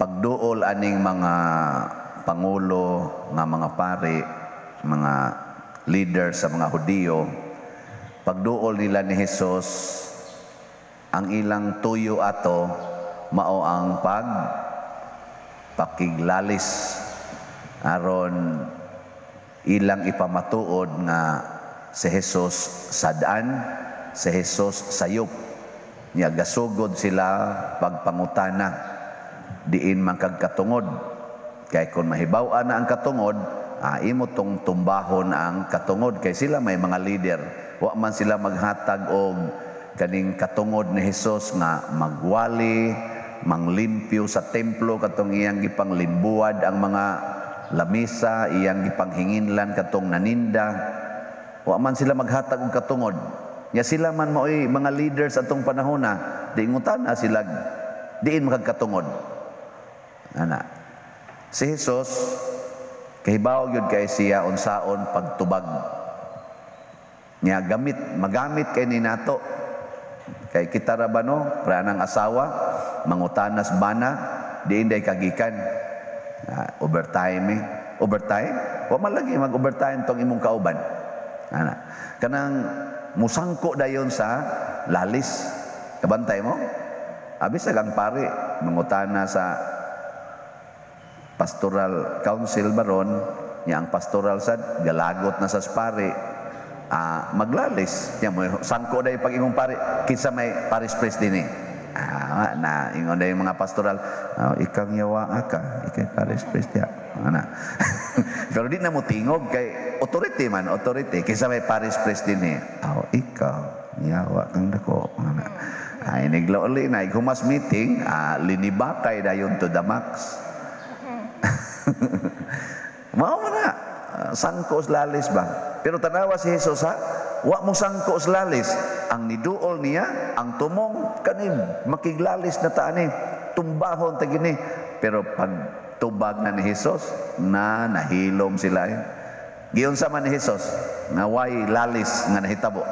Pagduol aning mga pangulo nga mga pari, mga leader sa mga Hudiyo, pagduol nila ni Jesus, ang ilang tuyo ato mao ang pag pakiglalis aron ilang ipamatuod nga si Jesus sad-an, si Jesus sayop. Nya gasugod sila pagpangutana diin man kag katungod. Kay kung mahibaw-an na ang katungod, imo tong tumbahon ang katungod kay sila may mga leader. Wa man sila maghatag og kaning katungod ni Jesus nga magwali, manglimpyo sa templo katong iyang gipanglimbuad ang mga lamisa, iyang gipanghinginlan katong naninda. Wa man sila maghatag og katungod. Nya sila man maoy mga leaders atong panahona, di ngutana sila diin makagkatungod. Ana. Si Jesus kahibaw gyud kay siya unsaon pagtubag. Nya gamit, magamit kay ni nato. Kay kita ra ba, no, ang asawa mangutanas bana, diin day kagikan. Overtime eh. Overtime? Wa man lagi mag-overtime tong imong kauban. Ana. Kanang musangko dayon sa lalis. Kabantay mo? Abis ang pari mangutana sa pastoral council baron, nya ang pastoral sad galagot na sa pari, maglalis nya mo sangko day pag imong pari, kinsa may parish priest dinhi? Na ingon day mga pastoral, oh, ikaw yawa ka, ikay parish priest ya, ana. Pero di na mo tingog kay authority man, authority. Kinsa may parish priest dinhi? Oh, ikaw yawa kang dako, ana. Ay, niglauli na humas meeting, linibakay dayon to the max. Mao man na, sangko lalis ba? Pero tanawa si Jesus ha, wa mo sangko lalis. Ang niduol niya, ang tumong kani makiglalis na taani, tumbahon ta gini. Pero pag tubag na ni Jesus, na nahilom sila eh. Giunsa man ni Jesus nga way lalis nga nahitabo?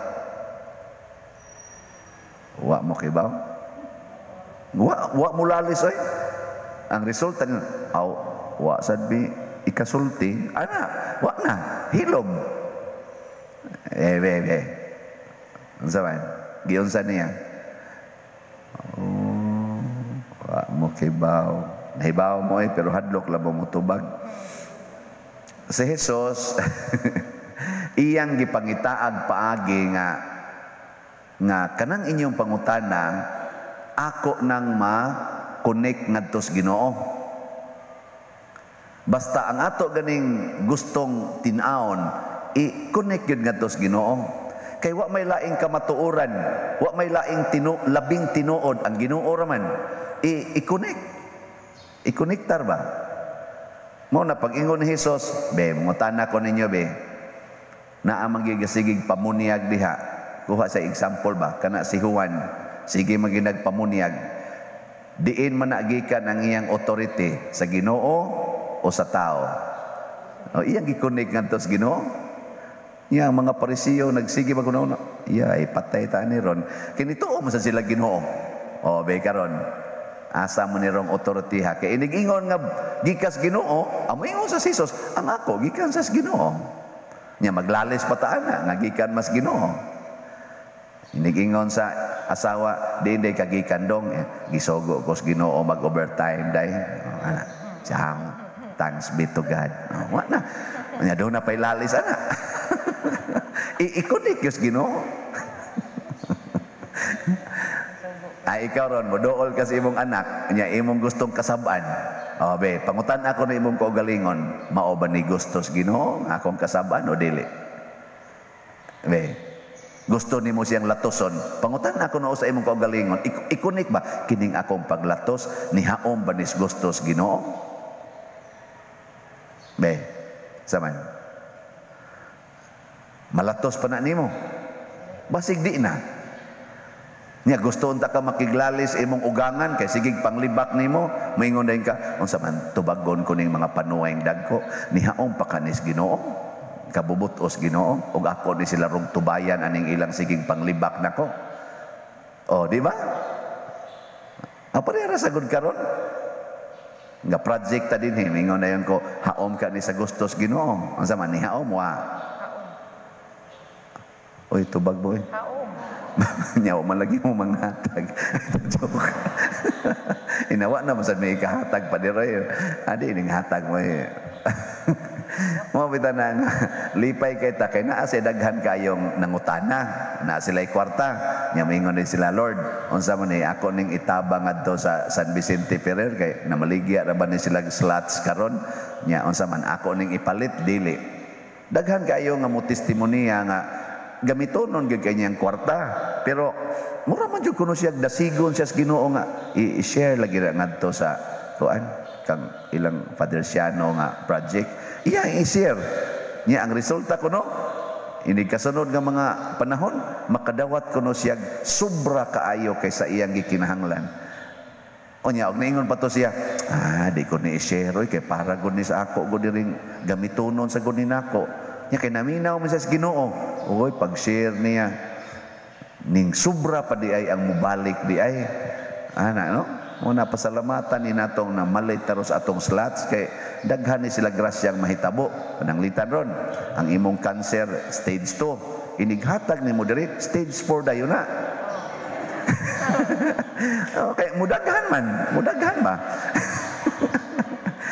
Wa mo kibaw? Wa mo lalis oy. Ang resulta niya, aw, wa sad bi ikasulti, ana, wa na, hilom. Eh, be, be. Unsa man? Giunsa niya? Oh, wa mo kibaw. Nahibaw mo eh, pero hadlok lang mo mutubag. Si Jesus, iyang gipangitaag paagi nga nga kanang inyong pangutana ako nang ma-connect ngadto sa Ginoo. Basta ang ato ganing gustong tin-awon, i-connect yun ngadto sa Ginoo. Kay wa may laing kamatuoran, wa may laing labing tinuod ang Ginoo ra man. I-connect. I-connectar ba? Mo na pag-ingon ni Jesus, be, mangutana ko ninyo be. Naa man gigasigig pamunyag diha. Kuha sa example ba, kana si Juan, sige man nagpamunyag. Diin man nagikan ang iyang authority, sa Ginoo o sa tao? O iyang gi-connect ngadto sa Ginoo. Iya ang mga Parisiyo nagsige ba kuno, iya ay patay ta ni ron. Kini tuo man sa sila Ginoo. O be karon. Asa mo ni rong authority ha? Kay inig-ingon nga gikas Ginoo, amo ingon sa Jesus, ang ako gikan sa Ginoo. Nya maglalis pa ta ana nga gikan mas Ginoo. Inigingon sa asawa, di hindi kagikan dong, eh, gisogo ko sa Ginoo mag-overtime day. Oh, ana, siyang, thanks be to God. Oh, wa na. Nya doon na pailalis ana. I-connect yung Ginoo. Ay, ikaw ron, modool ka sa imong anak, nya imong gustong kasab-an. O, be, pangutan ako na imong kaugalingon, mao ba ni gusto sa Ginoo ang akong kasab-an o dili? Be, gusto nimo siyang latoson. Pangutan ako na sa imong kaugalingon, i-connect ba kining akong paglatos nihaom ba nis gusto sa Ginoo? Be, saman. Malatos pa na nimo. Basig di na. Nya gusto unta ka makiglalis imong ugangan kay sigig panglibak nimo, moingon dayon ka, unsa man tubagon ko ning mga panuwayng dagko, nihaom pa kanis Ginoo. Kabubutos Ginoo ug ako ni sila rong tubayan aning ilang sigig panglibak nako. O, di ba? Pareha ra sagud karon. Nga project ta din eh. Mingon na yun ko, haom ka ni sa gustos Ginoo. Unsa man ni haom wa? Oy, tubag boy. Haom. Nyaw man lagi mo manghatag. Joke. Inawa na man sad may ikahatag pa diri. Adi ning hatag mo eh. Mo bitaw na nga, lipay kay ta kay naa say daghan kayong nangutana, naa sila'y kwarta. Nya moingon din sila, "Lord, unsa man ni ako ning itabang ngadto sa San Vicente Ferrer kay namaligya ra ba ni sila slots karon? Nya unsa man ako ning ipalit?" Dili. Daghan kayo nga mo testimonya nga gamitonon gyud kay niyang kwarta. Pero mura man jud kuno siya dasigon siya sa Ginoo nga i-share lagi ra ngadto sa kuan kang ilang Father Siano nga project. Iya i-share. Niya ang resulta kuno ini kasunod nga mga panahon makadawat kuno siya sobra kaayo kaysa iyang gikinahanglan. Unya og niingon pa to siya, "Ah, di ko ni i-share oy kay para gud ni sa ako gud ring gamitonon sa gud ni nako." Nya kay naminaw man siya sa Ginoo. Oy, pag-share niya ning sobra pa di ay ang mubalik di ay. Ana no? Muna pasalamatan ni natong na malit taros atong slots kay daghan ni sila grasyang mahitabo. Pananglitan ron, ang imong cancer stage 2. Inighatag nimo diri stage 4 dayon na. Okay, mudaghan man, mudaghan ba?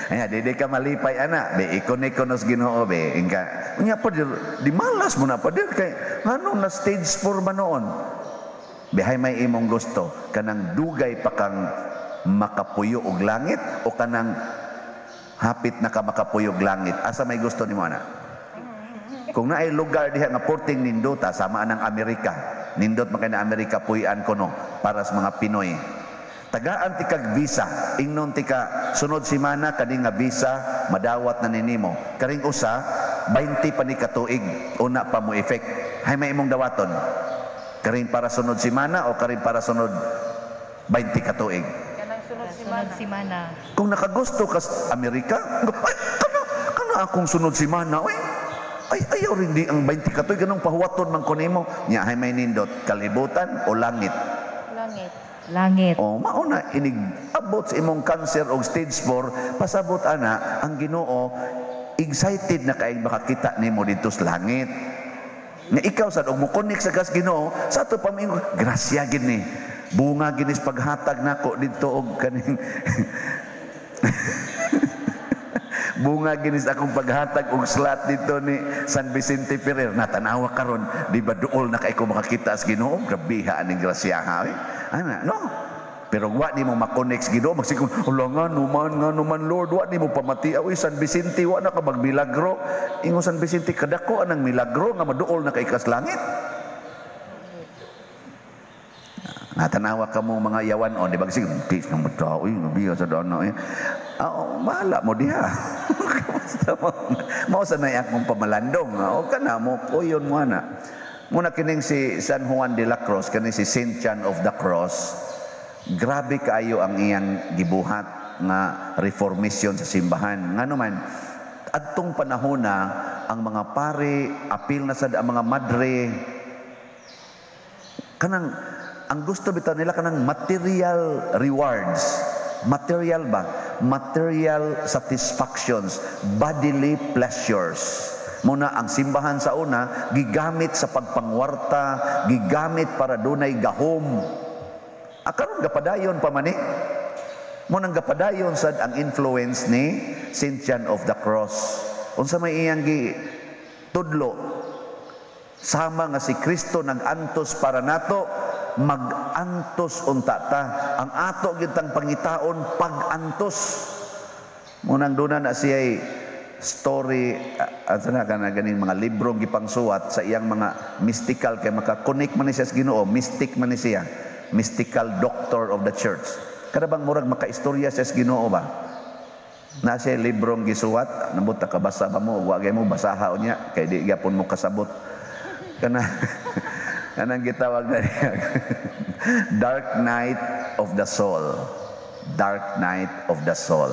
Aya, di ka malipay ana, be i-connect ko nos Ginoo be. Ingka, unya pa di malas mo na pa dir kay ngano na stage 4 ba noon? Bihay may imong gusto kanang dugay pa kang makapuyo og langit o kanang hapit na ka makapuyo og langit? Asa may gusto nimo ana? Kung naay lugar diha nga porting nindota sama anang Amerika. Nindot man kay na Amerika puy-an kuno para sa mga Pinoy. Tagaan ti kag visa, ingnon ti ka sunod semana kani nga visa madawat na ninimo. Karing usa 20 pa ni katuig una pa mo effect. Hay may imong dawaton. Karing para sunod semana o karing para sunod 20 katuig? Kanang sunod semana. Sunod semana. Kung nakagusto ka sa Amerika, ay, kana akong sunod semana, oy. Ay, ayaw rin di ang 20 katuig, ganong pahuwaton man ko nimo. Nya, hay may nindot, kalibutan o langit? Langit. Langit. O, mauna, inig abot sa imong cancer og stage 4, pasabot ana, ang Ginoo, excited na kay makakita nimo dito sa langit. Nga ikaw sad og mo-connect sa kas Ginoo, sa ato pa moingon, grasya gid ni. Bunga ginis paghatag nako didto og kaning bunga ginis akong paghatag og slot dito ni San Vicente Ferrer. Natanawa karon, di ba duol na kay ko makakita sa Ginoo? Grabeha aning grasyaha eh. Ana, no? Pero wa ni mo ma-connect sa Ginoo, magsikon, "Hala, nga numan Lord, wa ni mo pamati oy San Vicente, wa na ka magmilagro." Ingon San Vicente, kadako anang milagro nga maduol na kay kas langit. Natanawa ka mo mga yawan on, di ba sige, di nang mata oy, biya sa dana eh. Ah, oh, bahala mo diha. Basta mo, mao sa nay akong pamalandong. O kana mo kuyon mo ana. Muna kining si San Juan de la Cruz, kining si Saint John of the Cross, grabe kaayo ang iyang gibuhat nga reformation sa simbahan. Ngano man, adtong panahon na ang mga pare, apil na sad ang mga madre, kanang ang gusto bitaw nila kanang material rewards. Material ba? Material satisfactions, bodily pleasures. Muna ang simbahan sa una gigamit sa pagpangwarta, gigamit para dunay gahom. Akaron gapadayon pa man eh. Munang gapadayon sad ang influence ni Saint John of the Cross. Unsa may iyang gi tudlo? Sama nga si Kristo nag-antos para nato, mag-antos unta ta. Ang ato gitang pangitaon pag-antos. Munang duna na siya story, asa na kana ganing mga librong gipangsuwat sa iyang mga mystical kay maka-connect man ni siya sa Ginoo, mystic man ni siya, mystical doctor of the church. Kada bang murag makaistorya siya sa Ginoo ba? Na siya librong gisuwat, nambot ta kabasa ba mo, wa gay mo basaha unya kay di gyapon mo kasabot. Kana kanang gitawag na niya Dark Night of the Soul. Dark Night of the Soul.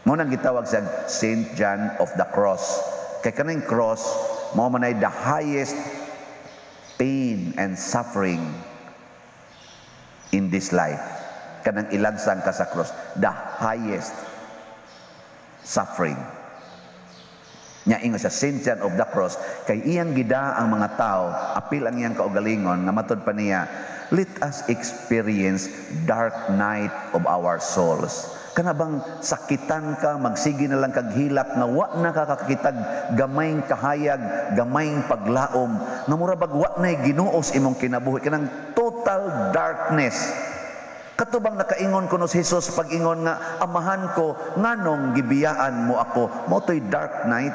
Mo nang gitawag siya Saint John of the Cross. Kay kaning cross mao man ay the highest pain and suffering in this life. Kanang ilansang ka sa cross, the highest suffering. Nya ingon sa Saint John of the Cross, kay iyang gida ang mga tao, apil ang iyang kaugalingon, nga matud pa niya, "Let us experience dark night of our souls." Kana bang sakitan ka, magsige na lang kag hilak nga wa na ka kakitag gamayng kahayag, gamayng paglaom, nga mura bag wa nay Ginoo sa imong kinabuhi, kanang total darkness. Kato bang nakaingon kuno si Jesus pag-ingon nga, "Amahan ko, nganong gibiyaan mo ako?" Mao to'y dark night.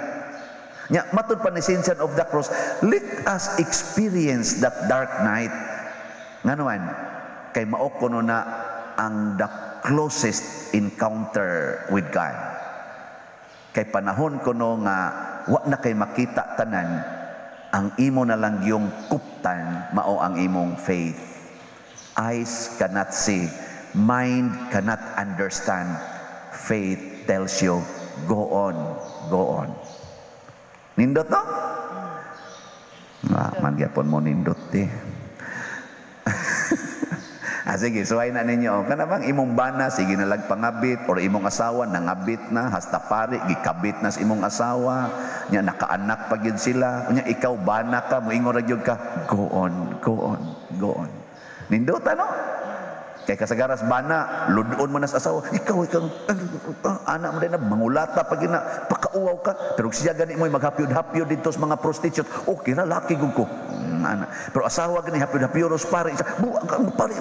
Nya matud pa ni Saint John of the Cross, let us experience that dark night. Ngano man? Kay mao kuno na ang the closest encounter with God. Kay panahon kuno nga wa na kay makita tanan, ang imo na lang yung kuptan mao ang imong faith. Eyes cannot see, mind cannot understand. Faith tells you, "Go on, go on." Nindot, no? Ah, man gyapon mo nindot eh. Ah, sige, suway na ninyo. Kana bang imong bana, sige na lag pangabit, or imong asawa, nangabit na, hasta pari, gikabit na sa imong asawa, nya nakaanak pa gyud sila, nya ikaw bana ka, moingon ra gyud ka, "Go on, go on, go on." Nindot, ano? Kay kasagaras bana, ludon mo na sa asawa, ikaw, ikaw, anak mo din na, mangulata pag na, pakauwaw ka. Pero siya gani mo, maghapyod-hapyod dito sa mga prostitute, okay ra, laki gud ko. Ana. Pero asawa gani, hapyod-hapyod pare, isa, buwag kang pare,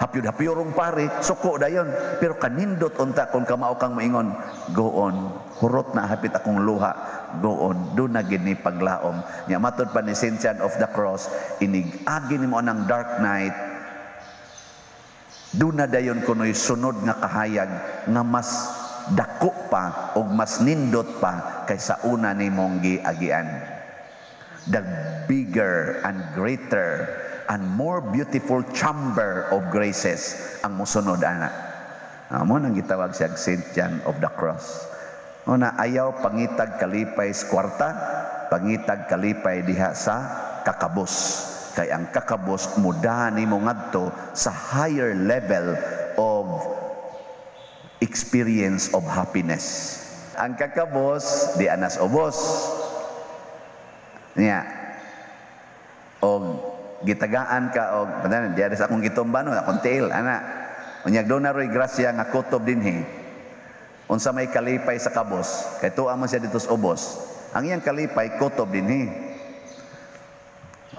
hapyod-hapyorong pare, suko dayon. Pero kanindot unta kung kamao kang moingon, "Go on, hurot na hapit akong luha, go on, do na gini paglaom." Nya matod pa ni Saint John of the Cross, inig agi nimo ang dark night, do na dayon kuno'y sunod nga kahayag nga mas dako pa o mas nindot pa kaysa una nimong giagian. The bigger and greater and more beautiful chamber of graces ang musunod ana. Amo nang gitawag siya Saint John of the Cross. Una, ayaw pangitag kalipay sa kwarta, pangitag kalipay diha sa kakabos. Kay ang kakabos muda nimo ngadto sa higher level of experience of happiness. Ang kakabos di anas ubos. Niya. Og gitagaan ka og padan diya sa akong gitumba no, akong tiil ana. Unyag doon na ro'y grasya nga kutob dinhi. Unsa may kalipay sa kabos, kay tuwa man siya dito sa ubos. Ang iyang kalipay kutob dinhi.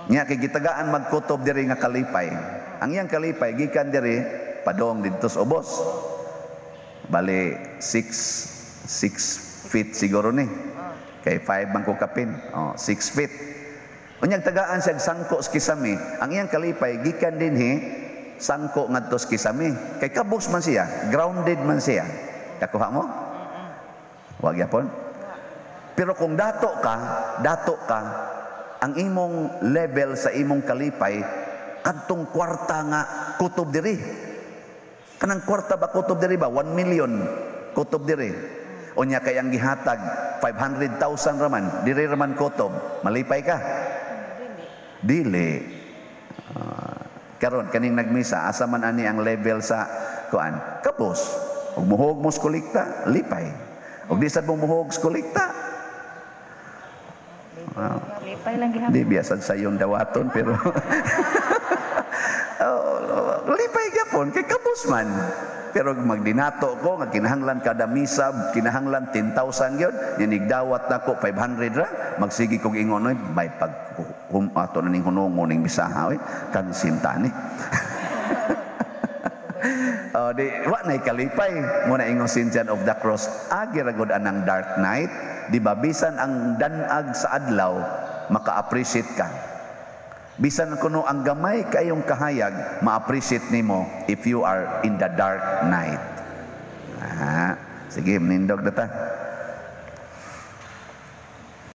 Nya kay gitagaan magkutob diri nga kalipay. Ang iyang kalipay gikan diri padong didto sa ubos. Bali 6 6 feet siguro ni. Kay 5 man ko kapin. Oh, 6 feet. Unyag tagaan siya sangko sa kisame. Ang iyang kalipay gikan dinhi sangko ngadto sa kisame. Kay kabos man siya, grounded man siya. Kakuha mo? Wag yapon. Pero kung dato ka, ang imong level sa imong kalipay kadtong kwarta nga kutob diri. Kanang kwarta ba kutob diri ba? 1 million kutob diri. Unya kay ang gihatag 500,000 raman, diri raman kutob, malipay ka? Dili. Karon kaning nagmisa, asa man ani ang level sa kuan? Kabos. Ug muhog mo sa kolekta, lipay. Ug di sad mo muhog sa kolekta, Lipay lang gihapon. Di biya sad sa iyong dawaton pero oh, lipay gyapon kay kabos man. Pero magdinato ko nga kinahanglan kada misa, kinahanglan 10,000 gyud, nigdawat nako 500 ra, magsige kog ingon, "Oy, may pag hum, ato na ning hunongon ning misaha oy, kansinta ni." Oh, di wa nay kalipay mo na ingon Saint John of the Cross, agi ra gud anang dark night, di ba? Bisan ang danag sa adlaw, maka-appreciate ka. Bisan kuno ang gamay kayong kahayag, ma-appreciate nimo if you are in the dark night. Ah, sige, manindog na ta.